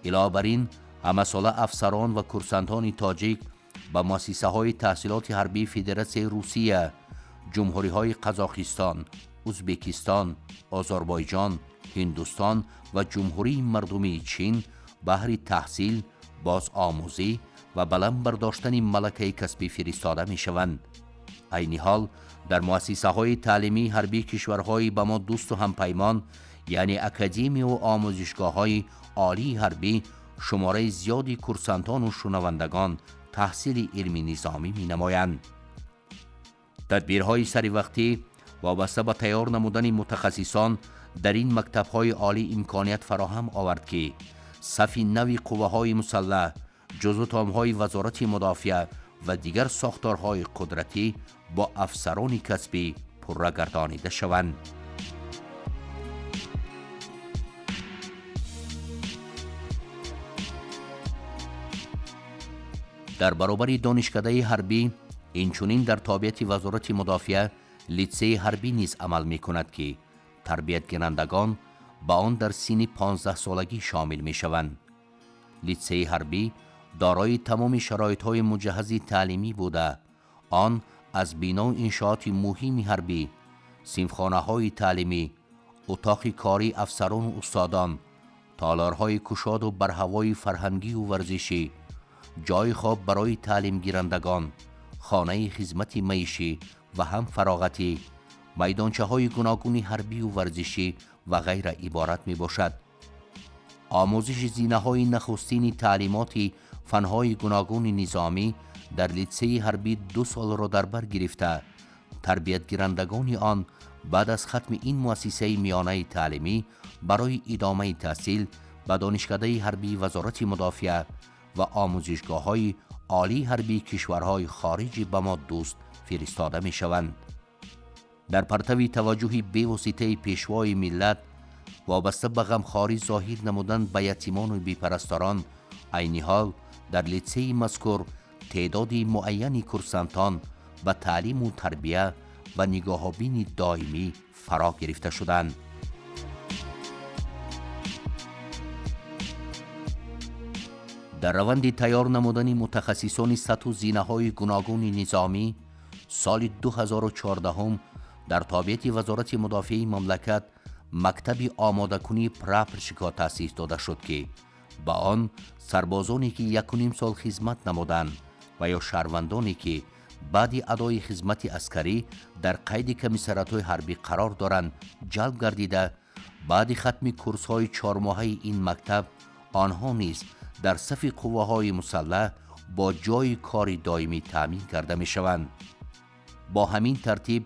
Илова бар ин, ҳамасола афсарон ва курсантони тоҷик ба муассисаҳои таҳсилоти ҳарбии Федератсияи Русия, ҷумҳуриҳои Қазоқистон, Узбекистон, Озарбойҷон, Ҳиндустон ва Ҷумҳурии Мардумии Чин баҳри таҳсил, бозомӯзӣ ва баланд бардоштани малакаи касбӣ фиристода мешаванд. Айни ҳол дар муассисаҳои таълимии ҳарбии кишварҳои ба мо дӯсту ҳампаймон, яъне академияву омӯзишгоҳҳои олии ҳарбӣ, шумораи зиёди курсантону шунавандагон таҳсили илми низомӣ менамоянд. Тадбирҳои саривақтӣ вобаста ба тайёр намудани мутахассисон дар ин мактабҳои олӣ имконият фароҳам овард, ки сафи нави қувваҳои мусаллаҳ, ҷузутомҳои Вазорати мудофиа ва дигар сохторҳои қудратӣ бо афсарони касбӣ пурра гардонида шаванд. Дар баробари донишкадаи ҳарбӣ инчунин дар тобеияти Вазорати мудофиа литсейи ҳарбӣ низ амал мекунад, ки тарбиятгирандагон ба он дар синни 15-солагӣ шомил мешаванд. Литсейи ҳарбӣ дорои тамоми шароитҳои муҷаҳҳази таълимӣ буда, он аз биноу иншооти муҳими ҳарбӣ, синфхонаҳои таълимӣ, утоқи кории афсарону устодон, толорҳои кушоду барҳавои фарҳангию варзишӣ, ҷойи хоб барои таълимгирандагон, хонаи хизмати маишӣ ва ҳам фароғатӣ, майдончаҳои гуногуни ҳарбию варзишӣ ва ғайра иборат мебошад. Омӯзиши зинаҳои нахустини таълимоти фанҳои гуногуни низомӣ дар литсейи ҳарбӣ 2 солро дар бар гирифта, тарбиятгирандагони он баъд аз хатми ин муассисаи миёнаи таълимӣ барои идомаи таҳсил ба донишкадаи ҳарбии Вазорати мудофиа ва омӯзишгоҳҳои олии ҳарбии кишварҳои хориҷи ба мо дӯст фиристода мешаванд. Дар партави таваҷҷӯҳи бевоситаи пешвои миллат вобаста ба ғамхорӣ зоҳир намудан ба ятимону бепарасторон, айни ҳол дар литсейи мазкур теъдоди муайяни курсантон ба таълиму тарбия ва нигоҳобини доимӣ фаро гирифта шуданд. Дар раванди тайёр намудани мутахассисони сатҳу зинаҳои гуногуни низомӣ соли 2014 дар тобеияти Вазорати мудофиаи мамлакат мактаби омодакунии прапорщикҳо таъсис дода шуд, ки ба он сарбозоне ки 1,5 сол хизмат намуданд ва ё шаҳрвандоне ки баъди адои хизмати аскарӣ дар қайди комиссариатҳои ҳарбӣ қарор доранд ҷалб гардида, баъди хатми курсҳои 4-моҳаи ин мактаб онҳо низ дар сафи қувваҳои мусаллаҳ бо ҷойи кори доимӣ таъмин карда мешаванд. Бо ҳамин тартиб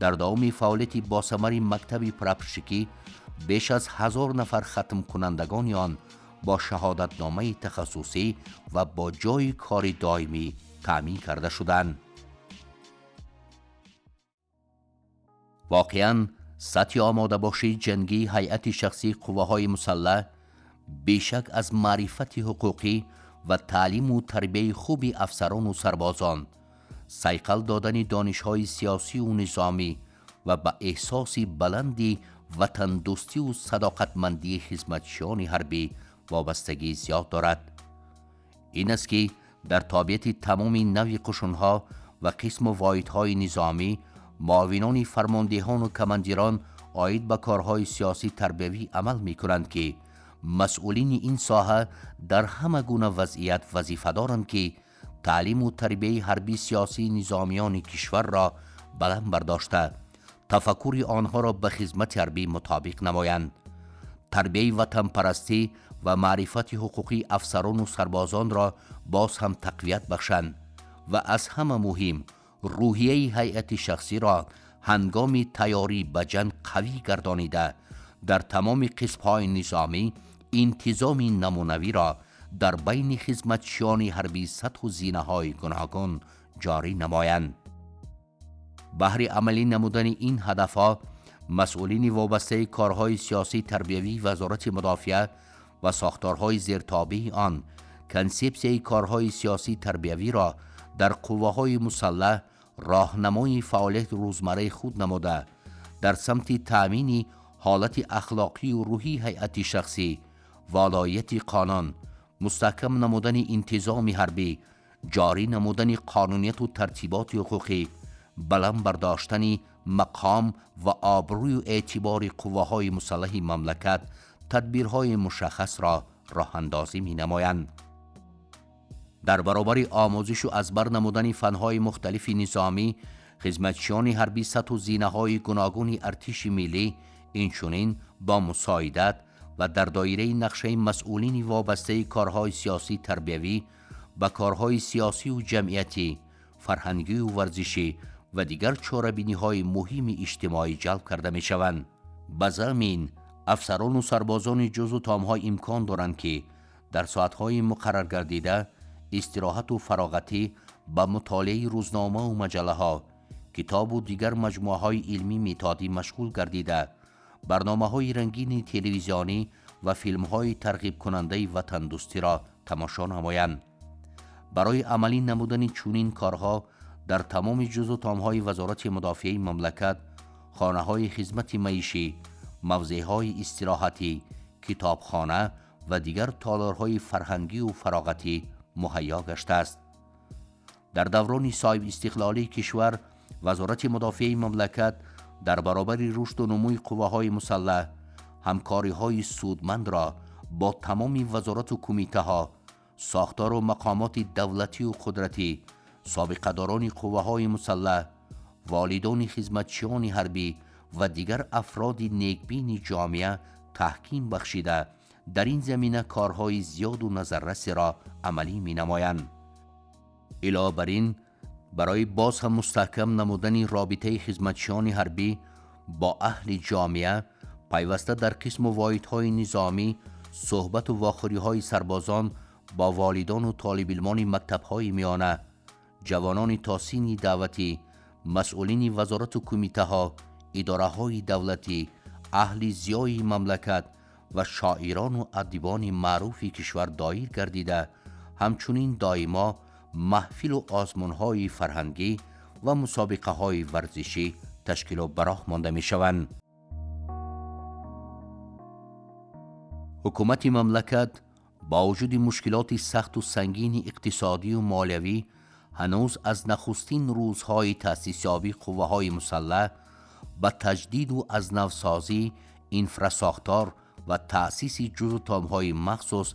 дар давоми фаъолияти босамари мактаби прапорщикӣ беш аз 1000 нафар хатмкунандагони он бо шаҳодатномаи тахассусӣ ва бо ҷойи кори доимӣ таъмин карда шуданд. Воқеан сатҳи омодабошии ҷангии ҳайати шахсии қувваҳои мусаллаҳ бешак аз маърифати ҳуқуқӣ ва таълиму тарбияи хуби афсарону сарбозон, сайқал додани донишҳои сиёсию низомӣ ва ба эҳсоси баланди ватандӯстию садоқатмандии хизматчиёни ҳарбӣ вобастагии зиёд дорад. Ин аст ки дар тобеияти тамоми нави қушунҳо ва қисму воҳидҳои низомӣ муовинони фармондеҳону командирон оид ба корҳои сиёсӣ тарбиявӣ амал мекунанд, ки масъулини ин соҳа дар ҳама гуна вазъият вазифа доранд, ки таълиму тарбияи ҳарбии сиёсии низомиёни кишварро баланд бардошта, тафаккури онҳоро ба хизмати ҳарбӣ мутобиқ намоянд. Тарбияи ватанпарастӣ ва маърифати ҳуқуқии афсарону сарбозонро боз ҳам тақвият бахшанд ва аз ҳама муҳим рӯҳияи ҳайати шахсиро ҳангоми тайёрӣ ба ҷанг қавӣ гардонида, дар тамоми қисмҳои низомӣ интизоми намунавиро дар байни хизматчиёни ҳарбии сатҳу зинаҳои гуногун ҷорӣ намоянд. Баҳри амалӣ намудани ин ҳадафҳо масъулини вобастаи корҳои сиёсии тарбиявии Вазорати мудофиа ва сохторҳои зертобеи он консепсияи корҳои сиёсии тарбиявиро дар қувваҳои мусаллаҳ роҳнамои фаъолияти рӯзмарраи худ намуда, дар самти таъмини ҳолати ахлоқию рӯҳии ҳайати шахсӣ, волоияти қонун, мустаҳкам намудани интизоми ҳарбӣ, ҷорӣ намудани қонунияту тартиботи ҳуқуқӣ, баланд бардоштани мақом ва обрӯю эътибори қувваҳои мусаллаҳи мамлакат тадбирҳои мушаххасро роҳандозӣ менамоянд. Дар баробари омӯзишу аз бар намудани фанҳои мухталифи низомӣ, хизматчиёни ҳарбӣ сатҳу зинаҳои гуногуни артиши миллӣ инчунин бо мусоидат ва дар доираи нақшаи масъулини вобастаи корҳои сиёсӣ тарбиявӣ ба корҳои сиёсию ҷамъиятӣ, фарҳангию варзишӣ ва дигар чорабиниҳои муҳими иҷтимоӣ ҷалб карда мешаванд. Ба заъми ин афсарону сарбозони ҷузу томҳо имкон доранд, ки дар соатҳои муқарраргардида истироҳату фароғатӣ ба мутолиаи рӯзномаву маҷаллаҳо, китобу дигар маҷмӯаҳои илмӣ методӣ машғул гардида, барномаҳои рангини телевизионӣ ва филмҳои тарғибкунандаи ватандӯстиро тамошо намоянд. Барои амалӣ намудани чунин корҳо дар тамоми ҷузъу томҳои Вазорати мудофиаи мамлакат, хонаҳои хизмати маишӣ, мавзеъҳои истироҳатӣ, китобхона ва дигар толорҳои фарҳангию фароғатӣ муҳайё гаштааст. Дар даврони соҳибистиқлолии кишвар Вазорати мудофиаи мамлакат дар баробари рушду нумӯи қувваҳои мусаллаҳ ҳамкориҳои судмандро бо тамоми вазорату кумитаҳо, сохтору мақомоти давлатию қудратӣ, собиқадорони қувваҳои мусаллаҳ, волидони хизматчиёни ҳарбӣ ва дигар афроди некбини ҷомеа таҳким бахшида, дар ин замина корҳои зиёду назаррасеро амалӣ менамоянд. Илова бар ин, барои боз ҳам мустаҳкам намудани робитаи хизматчиёни ҳарбӣ бо аҳли ҷомеа, пайваста дар қисму воҳидҳои низомӣ суҳбату вохӯриҳои сарбозон бо волидону толибилмони мактабҳои миёна, ҷавонони то синни даъватӣ, масъулини вазорату кумитаҳо, идораҳои давлатӣ, аҳли зиёи мамлакат ва шоирону адибони маъруфи кишвар доир гардида, ҳамчунин доимо маҳфилу озмунҳои фарҳангӣ ва мусобиқаҳои варзишӣ ташкилу ба роҳ монда мешаванд. Ҳукумати мамлакат бо вуҷуди мушкилоти сахту сангини иқтисодию молиявӣ ҳанӯз аз нахустин рӯзҳои таъсисёбии қувваҳои мусаллаҳ ба таҷдиду аз навсозии инфрасохтор ва таъсиси ҷузъу томҳои махсус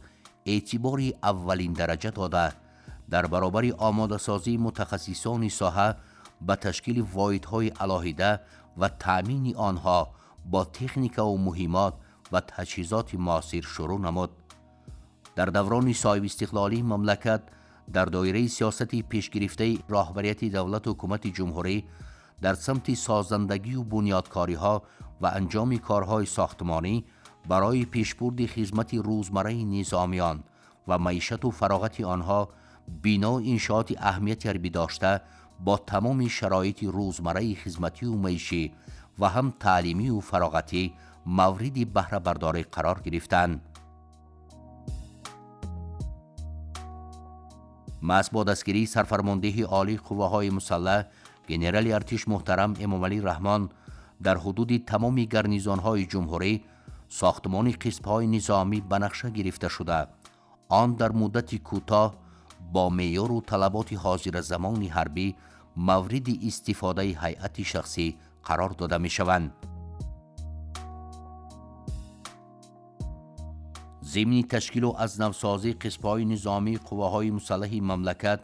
эътибори аввалиндараҷа дода, дар баробари омодасозии мутахассисони соҳа ба ташкили воҳидҳои алоҳида ва таъмини онҳо бо техникаву муҳимот ва таҷҳизоти муосир шурӯъ намуд. Дар даврони соҳибистиқлолии мамлакат дар доираи сиёсати пешгирифтаи роҳбарияти давлату ҳукумати ҷумҳурӣ дар самти созандагию бунёдкориҳо ва анҷоми корҳои сохтмонӣ барои пешбурди хизмати рӯзмарраи низомиён ва маишату фароғати онҳо, биноу иншооти аҳамияти ҳарбӣ дошта бо тамоми шароити рӯзмарраи хизматию маишӣ ва ҳам таълимию фароғатӣ мавриди баҳрабардорӣ қарор гирифтанд. Маҳз бо дастгирии сарфармондеҳи олии қувваҳои мусаллаҳ генерали артиш муҳтарам Эмомалӣ Раҳмон дар ҳудуди тамоми гарнизонҳои ҷумҳурӣ сохтмони қисмҳои низомӣ ба нақша гирифта шуда, он дар муддати кӯтоҳ бо меъёру талаботи ҳозиразамони ҳарбӣ мавриди истифодаи ҳайати шахсӣ қарор дода мешаванд. Зимни ташкилу аз навсозии қисмҳои низомии қувваҳои мусаллаҳи мамлакат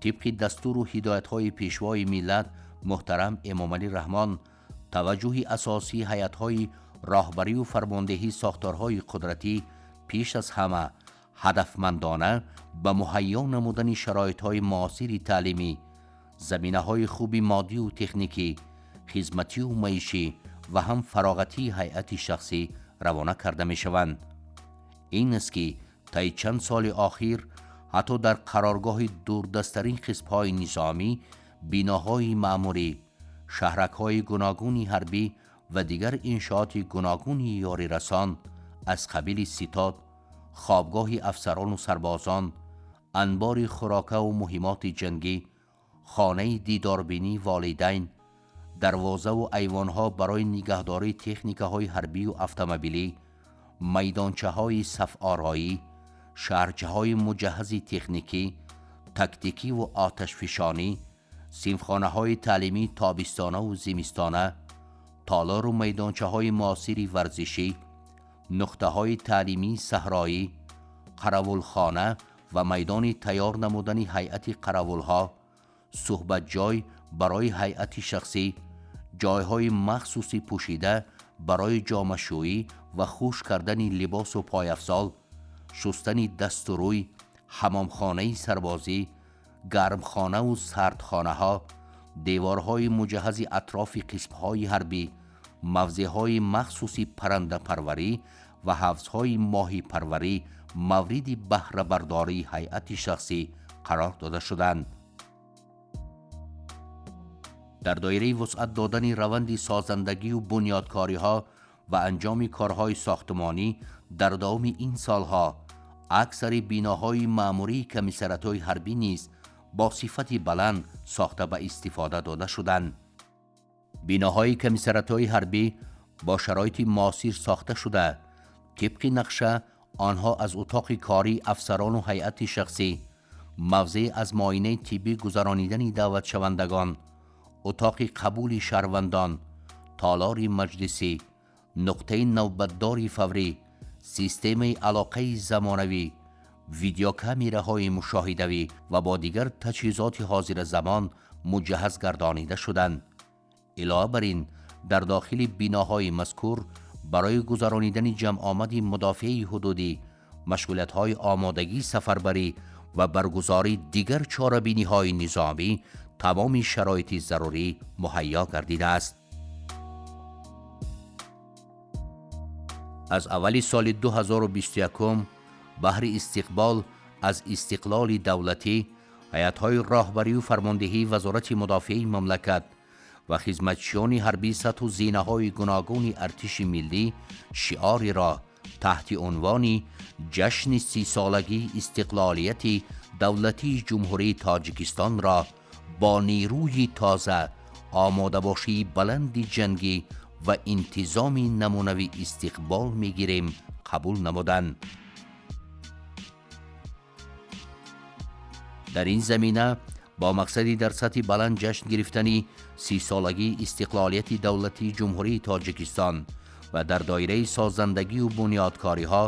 тибқи дастуру ҳидоятҳои пешвои миллат муҳтарам Эмомалӣ Раҳмон таваҷҷӯҳи асосии ҳайатҳои роҳбарию фармондеҳии сохторҳои қудратӣ пеш аз ҳама ҳадафмандона ба муҳайё намудани шароитҳои муосири таълимӣ, заминаҳои хуби моддию техникӣ, хизматию маишӣ ва ҳам фароғатии ҳайати шахсӣ равона карда мешаванд. Ин аст ки таи чанд соли охир ҳатто дар қароргоҳи дурдасттарин қисмҳои низомӣ биноҳои маъмурӣ, шаҳракҳои гуногуни ҳарбӣ ва дигар иншооти гуногуни ёрирасон аз қабили ситод, хобгоҳи афсарону сарбозон, анбори хӯрокаву муҳимоти ҷангӣ, хонаи дидорбинии волидайн, дарвозаву айвонҳо барои нигаҳдории техникаҳои ҳарбию автомобилӣ, майдончаҳои сафороӣ, шаҳрчаҳои муҷаҳҳази техникӣ, тактикиву оташфишонӣ, синфхонаҳои таълимии тобистонаву зимистона, толору майдончаҳои муосири варзишӣ, нуқтаҳои таълимии саҳроӣ, қаравулхона ва майдони тайёр намудани ҳайати қаравулҳо, суҳбатҷой барои ҳайати шахсӣ, ҷойҳои махсуси пӯшида барои ҷомашӯӣ ва хушк кардани либосу пойафзол, шустани дасту рӯй, ҳамомхонаи сарбозӣ, гармхонаву сардхонаҳо, деворҳои муҷаҳҳази атрофи қисмҳои ҳарбӣ, мавзеъҳои махсуси паррандапарварӣ ва ҳавзҳои моҳипарварӣ мавриди баҳрабардории ҳайати шахсӣ қарор дода шуданд. Дар доираи вусъат додани раванди созандагию бунёдкориҳо ва анҷоми корҳои сохтмонӣ дар давоми ин солҳо Аксари биноҳои маъмурии комиссариатҳои ҳарбӣ низ бо сифати баланд сохта ба истифода дода шуданд. Биноҳои комиссариатҳои ҳарбӣ бо шароити муосир сохта шуда, тибқи нақша онҳо аз утоқи кории афсарону ҳайати шахсӣ, мавзеи аз муоинаи тиббӣ гузаронидани даъватшавандагон, утоқи қабули шаҳрвандон, толори маҷлисӣ, нуқтаи навбатдори фаврӣ, системаи алоқаи замонавӣ, видеокамераҳои мушоҳидавӣ ва бо дигар таҷҳизоти ҳозиразамон муҷаҳҳаз гардонида шуданд. Илова бар ин, дар дохили биноҳои мазкур барои гузаронидани ҷамъомади мудофиаи ҳудудӣ, машғулиятҳои омодагии сафарбарӣ ва баргузории дигар чорабиниҳои низомӣ тамоми шароити зарурӣ муҳайё гардидааст. Аз аввали соли 2021 баҳри истиқбол аз истиқлоли давлатӣ ҳайатҳои роҳбарию фармондиҳии Вазорати мудофиаи мамлакат ва хизматчиёни ҳарбии сатҳу зинаҳои гуногуни артиши миллӣ шиореро таҳти унвони ҷашни сисолагии истиқлолияти давлатии Ҷумҳурии Тоҷикистонро бо нерӯи тоза, омодабошии баланди ҷангӣ ва интизоми намунавӣ истиқбол мегирем қабул намуданд. Дар ин замина бо мақсади дар сатҳи баланд ҷашн гирифтани сисолагии истиқлолияти давлатии Ҷумҳурии Тоҷикистон ва дар доираи созандагию бунёдкориҳо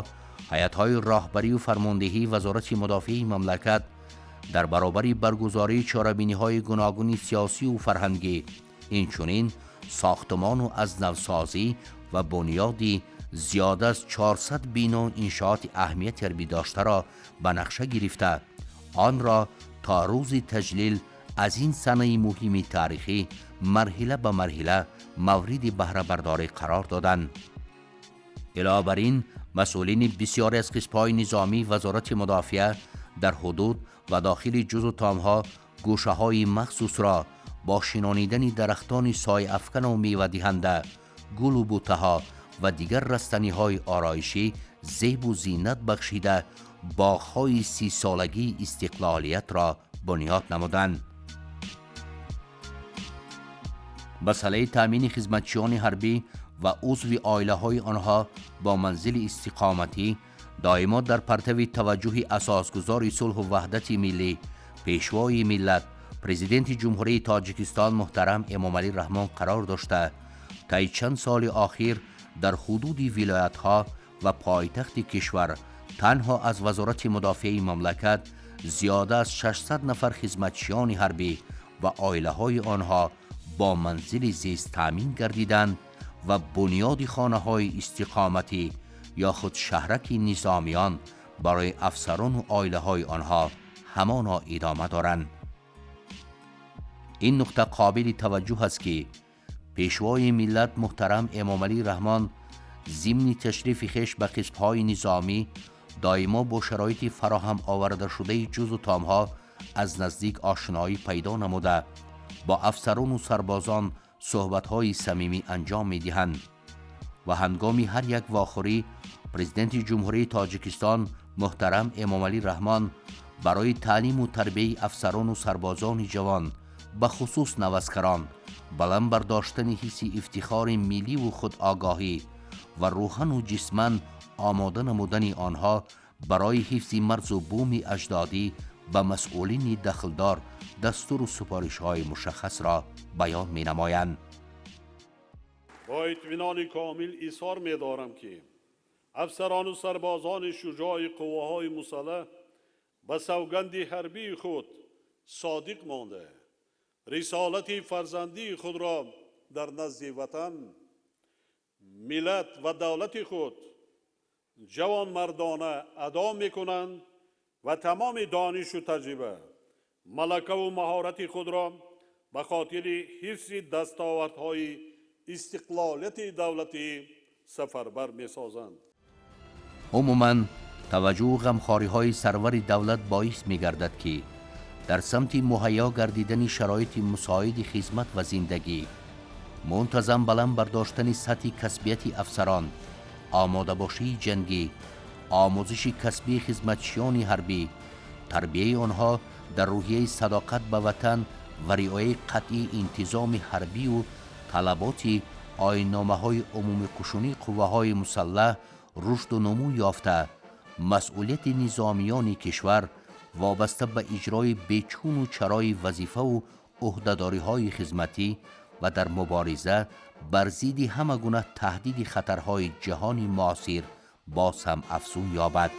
ҳайатҳои роҳбарию фармондиҳии Вазорати мудофиаи мамлакат дар баробари баргузории чорабиниҳои гуногуни сиёсию фарҳангӣ, инчунин сохтумону аз навсозӣ ва бунёди зиёда аз 400 бино иншооти аҳамияти ҳарбӣ доштаро ба нақша гирифта, онро то рӯзи таҷлил аз ин санаи муҳими таърихӣ марҳила ба марҳила мавриди баҳрабардорӣ қарор доданд. Илова бар ин, масъулини бисёре аз қисмҳои низомии Вазорати мудофиа дар ҳудуд ва дохили ҷузу томҳо гӯшаҳои махсусро бо шинонидани дарахтони сояафкану мевадиҳанда, гулу бутаҳо ва дигар растаниҳои ороишӣ зебу зинат бахшида, боғҳои сисолагии истиқлолиятро бунёд намуданд. Масъалаи таъмини хизматчиёни ҳарбӣ ва узви оилаҳои онҳо бо манзили истиқоматӣ доимо дар партави таваҷҷӯҳи асосгузори сулҳу ваҳдати миллӣ, Пешвои миллат, Президенти Ҷумҳурии Тоҷикистон муҳтарам Эмомалӣ Раҳмон қарор дошта, таи чанд соли охир дар ҳудуди вилоятҳо ва пойтахти кишвар танҳо аз Вазорати мудофиаи мамлакат зиёда аз 600 нафар хизматчиёни ҳарбӣ ва оилаҳои онҳо бо манзили зист таъмин гардиданд ва бунёди хонаҳои истиқоматӣ ё худ шаҳраки низомиён барои афсарону оилаҳои онҳо ҳамоно идома доранд. Ин нуқта қобили таваҷҷӯҳ аст, ки Пешвои миллат муҳтарам Эмомалӣ Раҳмон зимни ташрифи хеш ба қисмҳои низомӣ доимо бо шароити фароҳам овардашудаи ҷузу томҳо аз наздик ошноӣ пайдо намуда, бо афсарону сарбозон суҳбатҳои самимӣ анҷом медиҳанд ва ҳангоми ҳар як вохӯрӣ Президенти Ҷумҳурии Тоҷикистон муҳтарам Эмомалӣ Раҳмон барои таълиму тарбияи афсарону сарбозони ҷавон, ба хусус наваскарон, баланд бардоштани ҳисси ифтихори милливу худогоҳӣ ва рӯҳану ҷисман омода намудани онҳо барои ҳифзи марзу буми аҷдодӣ ба масъулини дахлдор дастуру супоришҳои мушаххасро баён менамоянд. Бо итминони комил изҳор медорам, ки афсарону сарбозони шуҷои қувваҳои мусаллаҳ ба савганди ҳарбии худ содиқ монда, рисолати фарзандии худро дар назди ватан, миллат ва давлати худ ҷавонмардона адо мекунанд ва тамоми донишу таҷриба, малакаву маҳорати худро ба хотири ҳифзи дастовардҳои истиқлолияти давлатӣ сафарбар месозанд. Умуман, таваҷҷӯҳу ғамхориҳои сарвари давлат боис мегардад, ки дар самти муҳайё гардидани шароити мусоиди хизмат ва зиндагӣ, мунтазам баланд бардоштани сатҳи касбияти афсарон, омодабошии ҷангӣ, Омӯзиши касбии хизматчиёни ҳарбӣ, тарбияи онҳо дар рӯҳияи садоқат ба ватан ва риояи қатъии интизоми ҳарбию талаботи оинномаҳои умумиқушунии қувваҳои мусаллаҳ рушду нумӯ ёфта, масъулияти низомиёни кишвар вобаста ба иҷрои бечуну чарои вазифаву ӯҳдадориҳои хизматӣ ва дар мубориза бар зидди ҳама гуна таҳдиди хатарҳои ҷаҳони муосир боз ҳам афзун ёбад.